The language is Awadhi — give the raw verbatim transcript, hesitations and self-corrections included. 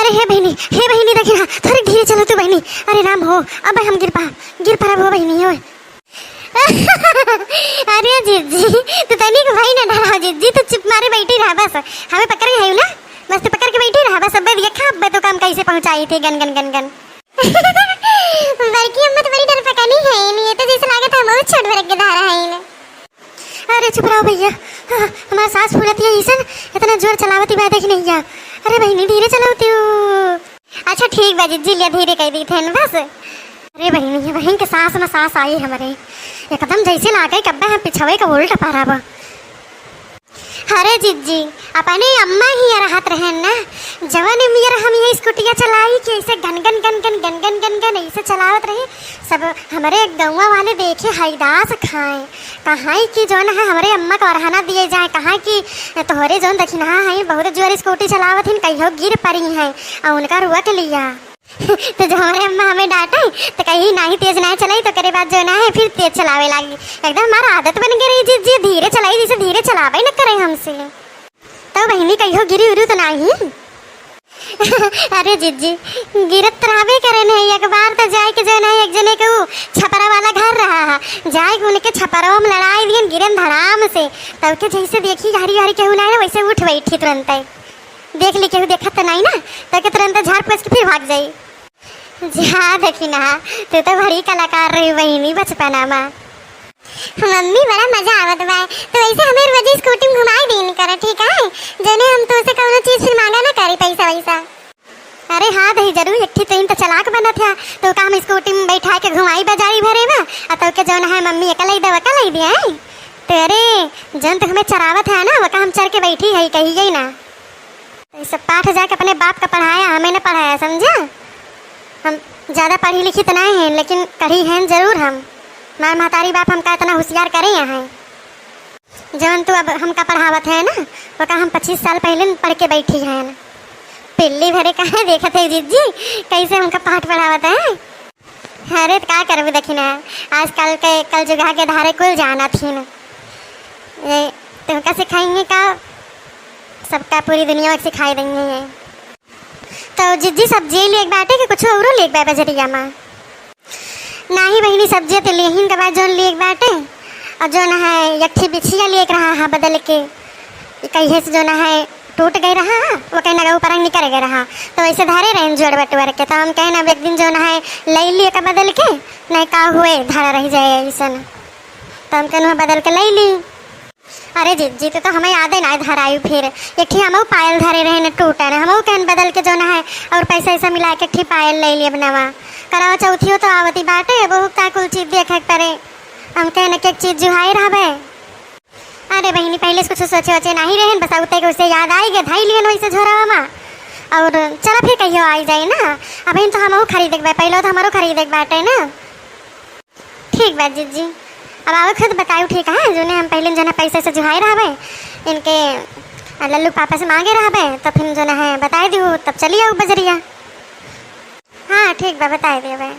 अरे हे बहिनी, हे बहिनी, देखी ना, थोड़ी धीरे चलो तू बहिनी। अरे राम हो, अब हम गिर पा, गिर पड़ब हो बहिनी हो। अरे जिज्जी, तू तनिक भई ना डराओ जिज्जी, तू चुप मारे बैठी रहा बस। हमें पकड़ के है ना, बस तू पकड़ के बैठी रहा बस। अब देखा, अब तो काम कैसे पहुँचाई थी गन गन गन गन। बड़की अम्मा तो बड़ी डरपकनी है, ये तो जैसे लागत है बहुत छोट बरक के धारा है। अरे चुप रहो भैया, हाँ, हमार सास फूलत है ऐसन, इतना जोर चलावती बा देख नहीं क्या। अरे बहिनी धीरे चलावती हो। अच्छा ठीक बा जिज्जी, लिया धीरे कह दी थे बस। अरे बहिनी, ये बहिन के सास में सास आई हमरे, एकदम जैसे लागे कब्बे हम पिछवे का उल्ट पारा बा। अरे जिज्जी, अपने अम्मा ही रहत रहन ना, जवन मेर हम ये स्कूटिया चलाई कि ऐसे गन गन गन गन गन गन गन गन ऐसे चलावत रही। सब हमरे गौवा वाले देखे हैदास खाए, कहाँ कि जौन है हमरे अम्मा को अरहना दिए जाए, कहाँ कि तोहरे जौन दखिनहा है बहुत जोर स्कूटी चलावत हिन, कहियो गिर पड़ी हैं और उनका रुआ के लिया। तो जो हमरे अम्मा हमें डांटे तो कहीं नाही तेज ना चलाई, तो करे बाद जौन है फिर तेज चलावे लागी। एकदम हमार आदत बन गई रही जिज्जी, धीरे चलाई, जैसे धीरे चलावे न करे हमसे। तो बहिनी कहियो गिरी उरी तो नाही? अरे जिज्जी, गिरत तो रहबे करे नहीं, एक बार तो जाए के जौन है एक जने के ऊ छपरा वाला घर रहा है, जाए के उनके छपरवा में लड़ाई दियन, गिरन धड़ाम से। तब के जैसे देखी हरी हरी केहू ना है, वैसे उठ बैठी तुरंत। देख ली केहू देखत तो नहीं ना, तब के तुरंत झाड़ पोछ के फिर भाग जाई। जा देखी ना, तू तो बड़ी कलाकार रही बहिनी बचपना में। मम्मी बड़ा मजा आवत बा, तो ऐसे हमें रोज स्कूटी में घुमाई दीन कर, ठीक है? जने हम तुमसे कौनो चीज फिर मांगा ना करी पैसा वैसा। अरे हाँ दही जरूर, एक ठी तो इन तो चलाक बनत है, तो का हम स्कूटी में बैठा के घुमाई बाजारी भरे बा, आ तो के जौन है मम्मी एकल ही दे वकल ही दिया है। तो अरे जौन तो हमें चरावत है ना, वका हम चर के बैठी है कही गई ना। तो ये सब पाठ जाके अपने बाप का पढ़ाया, हमें न पढ़ाया, समझा? हम ज्यादा पढ़ी लिखी तो नहीं हैं, लेकिन कढ़ी हैं जरूर हम। हमार महतारी बाप हमका इतना होशियार करे हैं। जवन तू अब हमका पढ़ावत है ना, ओका हम पच्चीस साल पहले न पढ़ के बैठी हैं। पिल्ली भरे काहे देखत है जिज्जी, कैसे हमका पाठ पढ़ावत है? अरे, त का करबू, देखी ना, आजकल के कलजुगा के धारे कुल जानत ही न। ये तुमका सिखाएंगे का? सबका पूरी दुनिया में सिखाई देंगे ये। तो जिज्जी, सब्जी लेके बाटे कि कुछ औरो लेके बा बजरिया में? नाही बहिनी, सब्जी तो लेहिन के बाद जौन लेके बाटे, और जौन है एक ठे बिछिया लेके रहा है बदल के, कहिए से जौन है टूट गए रहा, वो कहीं नगा ऊपर निकल गए रहा, तो वैसे धरे रहे जोड़ बटोर के। तो हम कहे ना, अब एक दिन जौन है ले लिए का बदल के, नहीं का हुए धरा रह जाए ऐसन। तो हम कहन बदल के ले ली। अरे जिज्जी, तो, तो हमें याद है ना धरायु फिर। एक ठे हमहू पायल धरे रहे न टूटन, हमहू कहन बदल के जौन है और पैसा ऐसा मिला के एक ठे पायल ले लिए नवा। करवा चौथियो तो आवती बाटे, बहुत का कुल चीज देखे के पड़े। हम कहन एक एक चीज जुहाई रहबे। अरे बहिनी, पहले से कुछ सोचे वोचे नहीं रहन, बस उते के उसे याद आई गए, धाई लियन वैसे झोरावा मा। और चला फिर कहियो आई जाए ना, अबहिन तो हमहू खरीदे के बा, पहले तो हमारो खरीदे के बाटे ना। ठीक बा जिज्जी, अब आवे खुद बतायू, ठीक है? जोने हम पहले जोने पैसे से जुहाई रहबे, इनके लल्लू पापा से मांगे रहबे, तो फिर जोने है बताई दिहू, तब चली आऊ बजरिया। हाँ ठीक बा, बताई देबे।